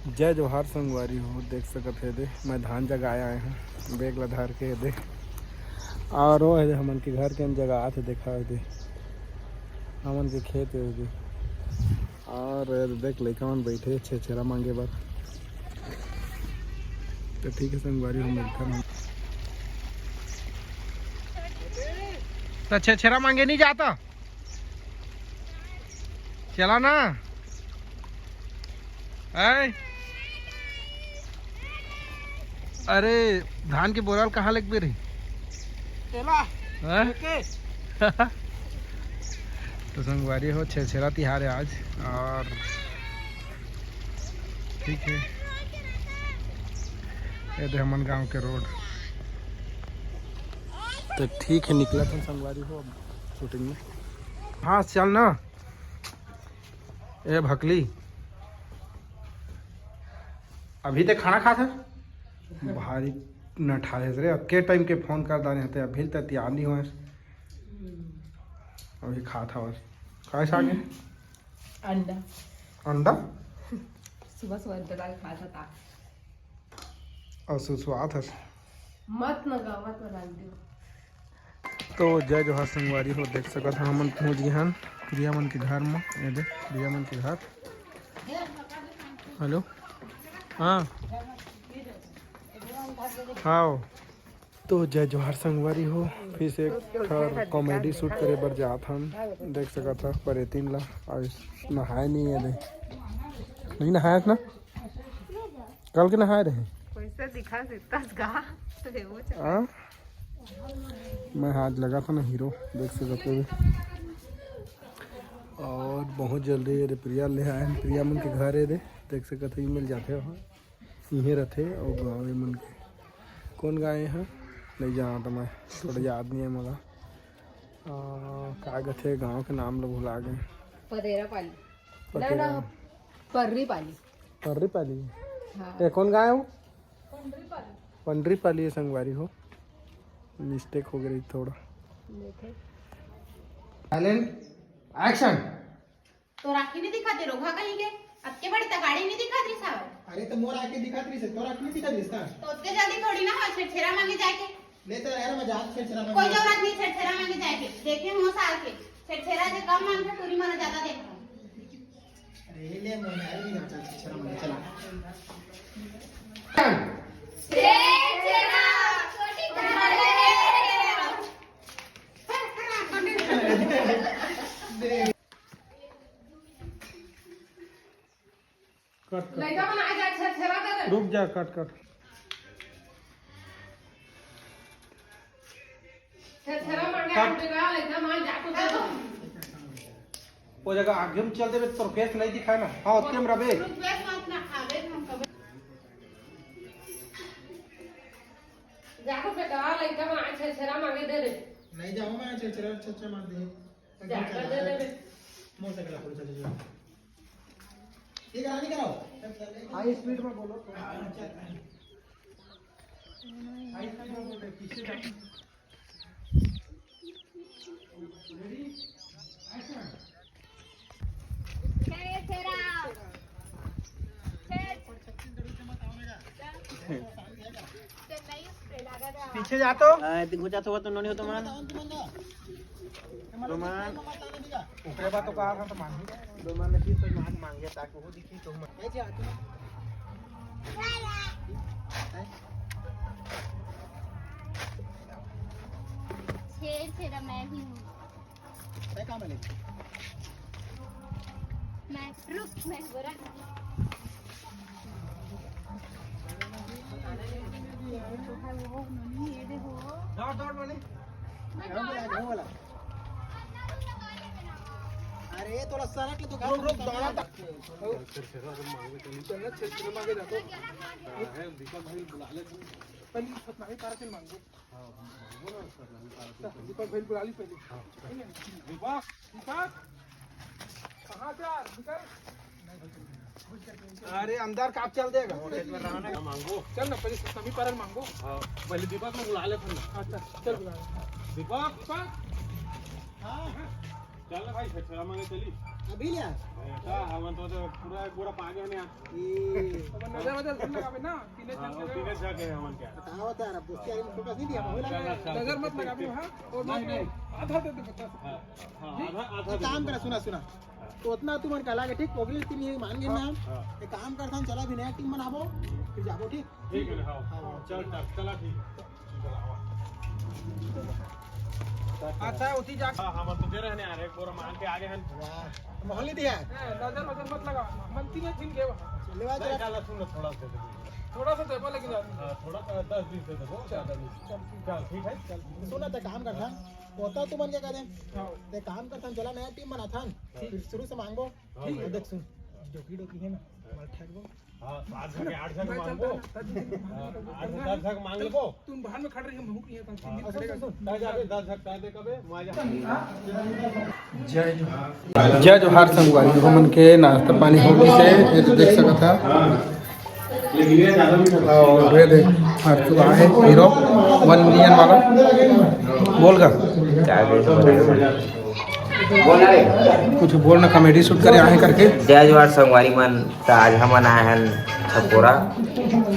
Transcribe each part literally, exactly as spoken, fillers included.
जय जोहार संगवारी हो, देख सकत हे दे, मैं धान जगाए आए हूँ, बैग ला धर के दे। और वो है दे, हमन के घर के जगह आथे, देखा है दे, हमन के खेत है दे। और ये देख, लइका मन बैठे छेरछेरा मांगे बर। तो ठीक है संगवारी, हम मिलथन। तो छेरछेरा मांगे नहीं जाता, चला ना। ऐ? अरे, धान के बोरा ल कहाँ लेगबे रे? तेला। हैं? लेके। तो संगवारी हो, छेरछेरा तिहार है आज और ठीक है, ये दे हमन गांव के रोड। तो ठीक है, निकला था संगवारी हो अब शूटिंग में। हाँ, चल ना। ए भकली, अभी ते खाना खात है? भारी नठाए रे, अब के टाइम के फोन कर डाले हते, अभी तक तैयार नहीं होए। अभी खात हवस। काय साग है? अंडा। अंडा? सुबह सुबह अंडा डाल खात था। और सुसुआत हस। मत न गा, मत न डाल दियो। तो जय जोहार संगवारी हो, देख सकत हो हमन पहुंच गए हन प्रिया मन के घर में। ये दे प्रिया मन के घर। हेलो, हाँ, हाँ। तो जय जोहार संगवारी हो, फिर से एक ठर कॉमेडी शूट करे बर जात हन। देख सकत हो परेतिन ला, आज नहाए नहीं है दे, नहीं नहायस ना, कल के नहाए रहे। कैसे दिखा सकता गा? तो वो चल- हाँ, मैं आज लगा था ना हीरो, देख सकत हो। और बहुत जल्दी ये प्रिया ले आए हैं, प्रिया मन के घर है दे, देख सकत हो, मिल जाते हो। इहे रथे अउ गाँव ए मन के। कौन गाँव ए ह? नइ जानत मैं, थोड़ा याद नइ हे मोला। आ, का कथे गाँव के नाम ल भुला गे। पदेरा पाली। पतेरा। ना, ना, पर्री पाली। पर्री पाली? हाँ। ए, कौन गाँव हे वो? पंडरी पाली। पंडरी पाली हे संगवारी हो। मिस्टेक हो गई थोड़ा। देखे। Silent, action। तो राखी नहीं दिखाते रोघा कहीं के, अतके बड़ी तगाड़ी नहीं दिखात रहिस हवय। अरे तो मोर आके दिखात रहिस, तोर आके नहीं दिखात रहिस का? तो उतके जल्दी थोड़ी ना हो छेरछेरा मांगे जाके। ले तो यार, मैं जात छेरछेरा मांगे। कोई जरूरत नहीं छेरछेरा मांगे जाके। देखे हो साल के छेरछेरा जे कम मांगथे, टूरी मन ज्यादा देखो। अरे ले मोर यार, नहीं जात छेरछेरा मांगे, चला। छेरछेरा, छोटी कहानी। कट, कट। लइका मन आ जा, छेरछेरा दे दे। रुक जा, कट, कट। छेरछेरा मांगे कट। हम बेटा, लइका मन आ जा, कुछ दे दो। वो जगह आगे में चल देबे, तोर फेस नहीं दिखाए ना। हाँ, ओतके में रबे। रुक, फेस मत ना खावे, हम कबे। जाको बेटा, लइका मन आ छेरछेरा मांगे दे दे। नहीं जाओ, मैं छेरछेरा, छेरछेरा मांग दे। जाकर दे देबे। मोटरसाइकिल खोल, चल, चल। ये गाड़ी कराओ। हाई स्पीड में बोलो। हाई स्पीड में बोल रहे, पीछे जा। Ready? Action। पीछे जा तो। हाँ, इतनी घुचा तो हुआ तो नोनी हो तुम्हारा। रोमान। ओकरे बाद तो कहा था तो मान ही। रोमान ने फिर तो मान मांगे ताकि वो दिखी तो मान। छेरछेरा मैं ही हूँ। मैं कहाँ मिले? मैं रुक, मैं बोला। दौड़, दौड़, बोले। अरे, थोड़ा सरक ले तो रुक, रुक, दौड़ा था। चल ना, छेरछेरा मांगे जातो। दीपक भाई बुला ले। पहले सतनामी पारा से मांगो। दीपक भाई बुला ली पहले। दीपक, दीपक, कहाँ से यार? निकल। अरे अंदर का चल देगा। मांगो। चल ना, पहले सतनामी पारा मांगो। हाँ, पहले दीपक में बुला ले फिर। अच्छा, चल बुला ले। दीपक, दीपक। हाँ। चल ना भाई, छेरछेरा मांगे चली। अभी ले आ। बेटा, हमन तो, तो पूरा एक बोरा पा गए ना। ए, नजर वजर मत लगावे ना, तीने हाँ, झन वो के। तीने झन के हमन क्या? बताओ तो यार, अब दोस्ती यारी में फोकस नहीं दिया, हाँ, वही लगा। चल, चल, नजर मत ठीक, लगावे, ठीक। हाँ, और नहीं, मत नहीं। आधा दे दे, पचास। हाँ, हाँ, आधा, आधा एक काम दे। करा, सुना, सुना। हाँ। तो उतना तुमन का लागे, ठीक, ओकरे तीन ये मान गए हाँ, ना। हाँ। एक काम करथन, चला अभी नया टीम बनाबो, फिर जाबो, ठीक? ठीक है, हाँ। हाँ। चल, चल, चला, ठीक है। चला, हाँ। अच्छा, उठी जा। हाँ, हाँ, हम तो दे रहे हैं यार, एक बोरा मांग के आ गए हैं। वाह, मोहन नहीं दिया है? ए, नजर वजर मत लगा, मन तीन झिन गए वहाँ। लेवा नहीं, चला। चला, सुन, थोड़ा सा दे दो। थोड़ा सा देबो, लेकिन ज्यादा नहीं। हाँ, थोड़ा सा, दस बीस दे दो, चल, ज्यादा नहीं। चल, ठीक। चल, ठीक है, चल। सुना, तो काम करथन, होता तुमन के करें। हाँ। ते काम करथन, चला नया टीम बनाथन, ठीक। फिर शुरू से मांगबो। हाँ, ठीक है। भाई। देख सुन, डोकी डोकी है ना, हाँ। मार ठेकबो। हाँ, सात झक, आठ झक मैं मांगबो। चलता हूँ, तब भी हाँ, आठ झक, दस झक मांग लेबो। तुम बाहर में खड़ रही हो, हम रुक रही हैं, तो हाँ, तीन दिन सुन, खड़े सुन, सुन, तय जाबे, दस झक तय दे कबे, मैं जा। जय जोहार। जय जोहार संगवारी, हमन के नाश्ता पानी हो गइस हे, ये तो देख सकत हा। और ये देख, हर तू आए हीरो वन मिलियन वाला। बोल गा। क्या बोल? कुछ बोल ना, कॉमेडी शूट करे आहे करके। जय जोहार संगवारी मन, त आज हमन आए हन छपोरा।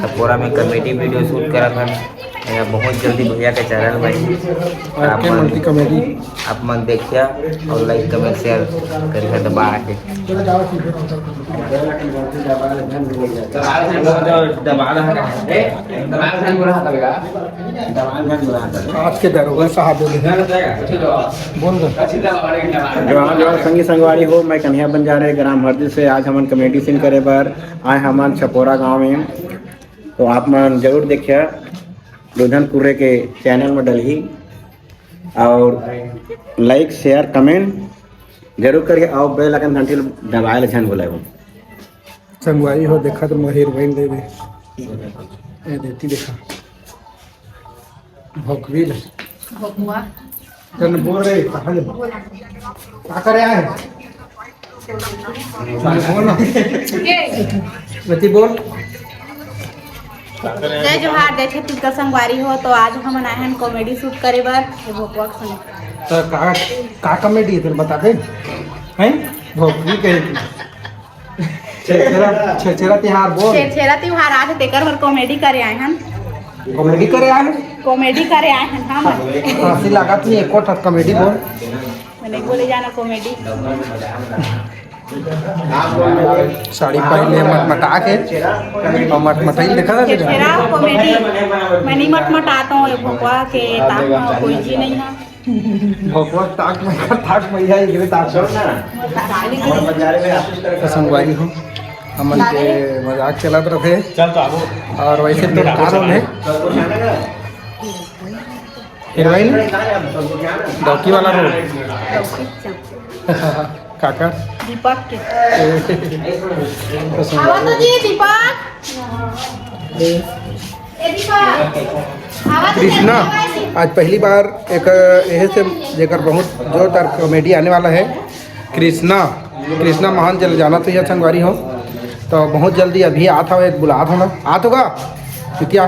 छपोरा में कॉमेडी वीडियो शूट करत हन। यहाँ बहुत जल्दी भैया के चैनल में। और आप के मन, मल्टी कॉमेडी। आप मन देखिया और लाइक, कमेंट, शेयर करिया दबा के। दबा दे। आज के दरोगा साहब बोले। बोल दो। जोहार, जोहार, संगी संगवारी हो, मैं कन्हैया बंजारे, ग्राम हरदी से। आज हमन कॉमेडी सीन करे बर आए हमन छपोरा गांव में, तो आप मन जरूर देखिया रुझान कुर्रे के चैनल में डलही, और लाइक, शेयर, कमेंट जरूर करिए, और बेल आइकन घंटी ल दबाए ल झन भुलाए। संगवारी हो, देखा तो मोर हीरोइन दे दे। ए देती देखा। भोकवी ले। भोकवा। तन बोल रे, कहाँ ले? का करे आए? बोल ना। ये। बच्ची बोल। जय जोहार, जय छत्तीसगढ़ संगवारी हो। तो आज हमन आए हन कॉमेडी शूट करे बर, ये भोकवा के संग। तो का, का कॉमेडी है, तेरे बता दे। हैं? भोकवी कहे की। छेरछेरा, छेरछेरा तिहार बोल। छेरछेरा तिहार आज तेकर बर कॉमेडी करे आए हन। कॉमेडी करे आए हन? कॉमेडी करे आए हन, हाँ, मन। हंसी लागत नहीं, एको ठक कॉमेडी बोल। मैंने बोले जाना कॉमेडी। साड़ी पहले मटमटा के, और मटमटाई देखा था तेरा? छेरछेरा कॉमेडी। मैं नहीं मटमटाता हूँ, ये भोकवा के ताक में कोई जी नहीं है। भोकवा ताक में, ताक में यही गिरे ताक में। तो संगवारी हो, हमन के मजाक चलत रथे। चल तो आबो। और वैसे तो का रोल है? हीरोइन? डॉकी वाला रोल। काका? दीपक के। तो सुन। आवा तो जी, दीपक। ए, दीपक। आवा तो कृष्णा, जी, आवा। आज पहली बार एक एहे से जेकर बहुत जोरदार कॉमेडी आने वाला है। कृष्णा, कृष्णा महान जल जाना तो यह संगवारी हो, तो बहुत जल्दी अभी आत हवे, बुलात हवे, आत होगा चुतिया।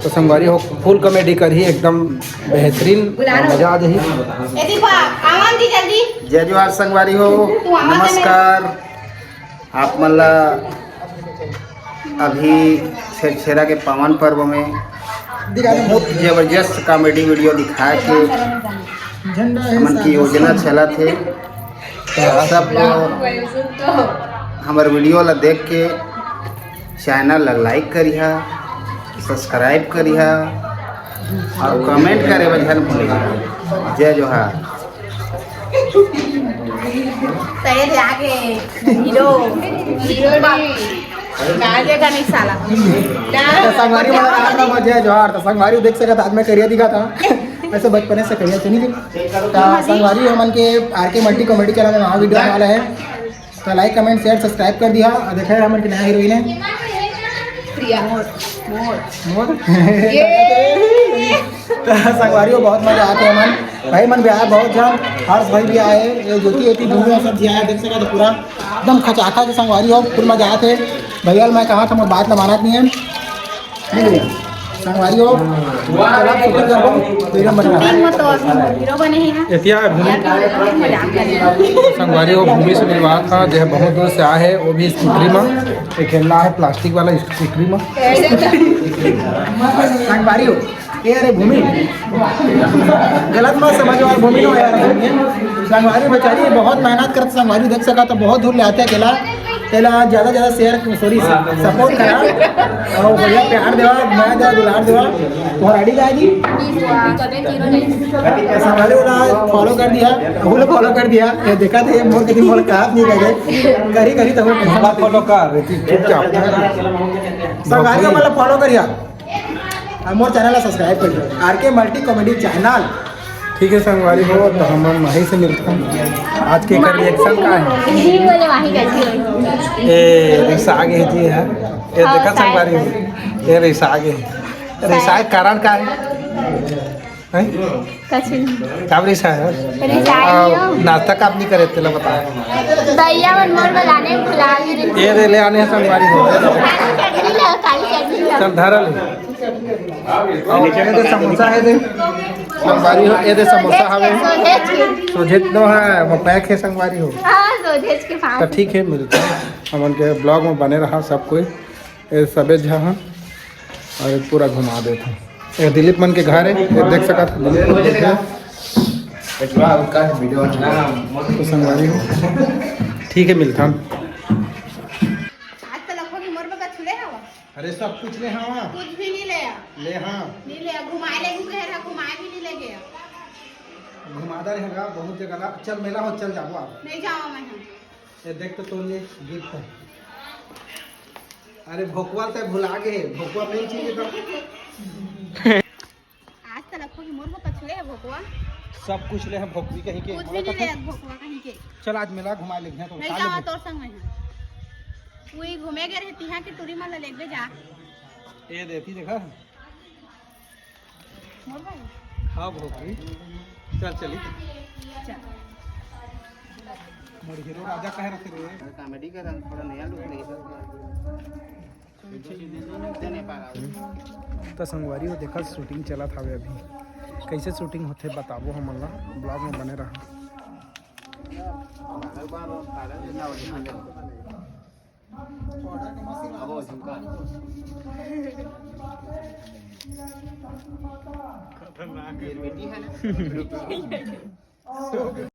तो संगवारी हो, फुल कॉमेडी करही, एकदम बेहतरीन, बुला लो। मजा आ जाही। ए दीपा, आवा जी जल्दी। जय जोहार संगवारी हो, तू आवा दे नमस्कार। आप मन ला अभी छेरछेरा के पावन पर्व में बहुत जबरदस्त कॉमेडी वीडियो दिखाए के हमन की योजना चलत हे। तो आप सब हमर वीडियो ला देख के चैनल ला लाइक करिहा, सब्सक्राइब करिहा और कमेंट करे बर झन भूलिहा। जय जोहार। तेरे आगे हीरो, हीरो नहीं। काजे का नहीं साला। तो संगवारी वाला रात में जय जोहार। तो संगवारी देख सकत, आज मैं करिया दिखा था। वैसे बचपने से करिया चुनी थी। तो संगवारी हमन के आर के मल्टी कॉमेडी चैनल में नवा वीडियो आने वाला है। तो लाइक, कमेंट, शेयर, सब्सक्राइब कर दिया। और देखा है हमन के नया हीरोइन है प्रिया। मोर, मोर। मोर? ये। तो संगवारी हो, बहुत मजा आते हमन। भाई मन भी आए, बहुत जन। हर्ष भाई भी आए, ये ज्योति होती, दोनों सब जी आए। देख सका तो पूरा एकदम खचाखच संगवारी हो, फुल मजा आते। भैया मैं कहा था, मैं बात ला मानत नहीं है। नहीं भैया। संगवारी हो, चला shooting करबो, वीडियो बना। Shooting में तो अभी हीरो बने ही ना। एतिया भूमि। मजाक कर रहे हैं। संगवारी हो, भूमि से मिलवा था, जो बहुत दूर से आए है, वो भी स्कूटरी में, एक खेलना है प्लास्टिक वाला स्कूटरी में। संगवारी हो, ये अरे भूमि, गलत मत समझो यार, भूमि नो यार। संगवारी बेचारी बहुत मेहनत करत, संगवारी देख सका तो बहुत दूर ले आते अकेला। तेला ज्यादा ज्यादा share, sorry, support करा और भैया प्यार देवा, मया देवा, दुलार देवा। तुम्हारा आईडी का है जी? संगवारी वाला follow कर दिया, वो लोग follow कर दिया। ये देखा थे मोर के दिन मोर का हाथ नहीं लगे, करी करी तो वो follow कर चुपचाप। संगवारी वाला follow करिया। और मोर channel ला subscribe कर लियो, आरके मल्टी कॉमेडी चैनल। ठीक है संगवारी हो, तो हम वहीं से मिलते हैं। आज के एकर reaction का है? हिंदी बोले वहीं कैसे होई? ए रिसा आगे जी है, ये देखा संगवारी हो, ये रिसा आगे, रिसा के कारण का है? हैं? कछु नहीं। काबर रिसा है? रिसा आ, ही हो। नाश्ता काबर नहीं करे तेला बता। दैया मन मोर बुलाने भुला गे रहिस। ये दे ले आने संगवारी हो। काली चटनी ला, काली चटनी ला। चल धर ले। और ये दे समोसा है दे। संगवारी हो, ये दे समोसा हवे। सोझेच के। सोझेच नो है, वो pack है संगवारी हो। हाँ, सोझेच के पास। तो ठीक है, मिलते हैं। हमन के vlog में बने रहा सब कोई। ये सबे जहाँ और पूरा घुमा देते हैं। ये दिलीप मन के घर है, ये देख सका था दिलीप मन के घर। तो संगवारी हो, ठीक है, मिलता हम। आज तो लगभग मोर बका छुले हवा। अरे सब कुछ ले हवा। कुछ भी नहीं ले आ। ले हाँ। नहीं ले आ, घुमाए ले भी कह रहा, घुमाए भी नहीं ले गया। घुमादा रहेगा बहुत जगह ला। चल मेला हो, चल जाबो आप। नहीं जावा मैं हम। ये देख तो तोर लिए gift है। अरे भोकवा ते भुला गे, भोकवा नहीं चाहिए तो। आज तो लगभग मोर को पछले है भोकवा। सब कुछ ले हम भोकवी कहीं के। कुछ भी नहीं ले भोकवा कहीं के। चल आज मेला घुमा ले गया तो नहीं जावा तोर संग में है। वही घूमे गए रहती है कि टूरी मन लेबे जा। ये देती देखा। मोर भाई। हाँ भोकवी। चल चली। चल। मोर हीरो राजा कह रहे थे। कॉमेडी कर थोड़ा नया लुक ले। तो संगवारी हो देखा shooting चलत हवे अभी। कैसे shooting होथे बताबो हमन ला, vlog में बने रहा।